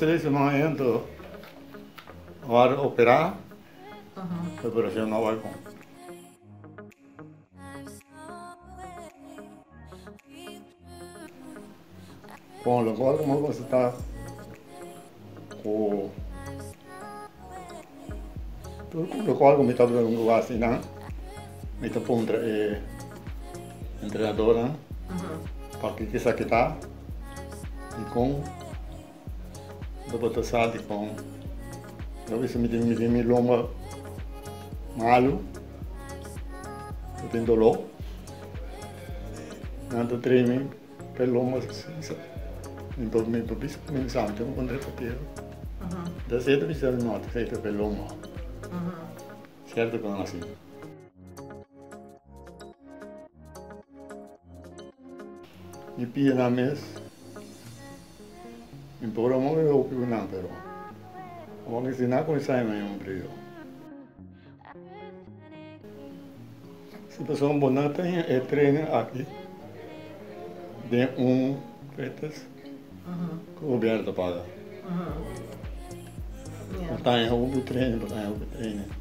3 siman ei anto a operá, e operashon no a bai bon. Bon, lokual ku mi a konstatá ku tur lokual ku mi tabata un lugar asina, mi ta puntra e entrenadornan pakiko esaki ta dikon lo bo ta sa dikon. Lo bisa mi tin mi tin mi lomba malu, mi tin doló. Nan ta train mi pa e lomba mi por mi por bisa mi sa mi tin ku kontra e papia. Ta esei ta bisa mi no ta esei ta pa e lomba. Sierto ku nan hasi. Mi pianan mes. Mi por a move hopi ku nan pero awor mi si nan kuminsá hema un brio. Si pasobra bo no ta haña e training aki den un fitness ku gobièrnu ta paga. Bo ta haña hopi training, bo ta haña hopi training.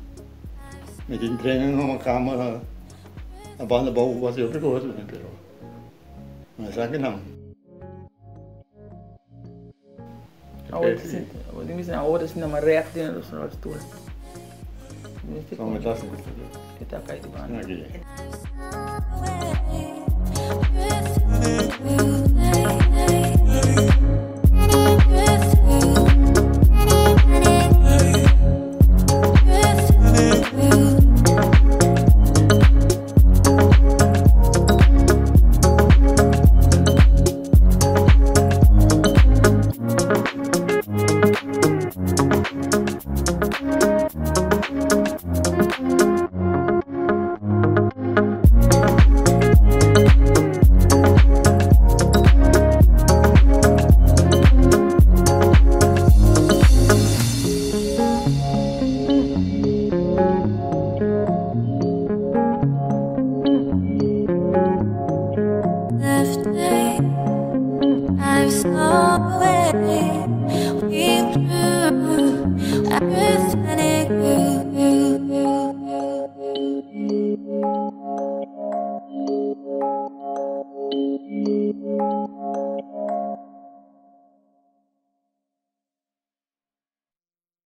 Mi tin training na un kama na banda abou ku hasi hopi kos pero no esaki nan. Awor ta sinti, awor tin bisa awor ta sinti ma rèk den nos rolstoel. Kon e ta sinti? E ta kai di banda. Aki.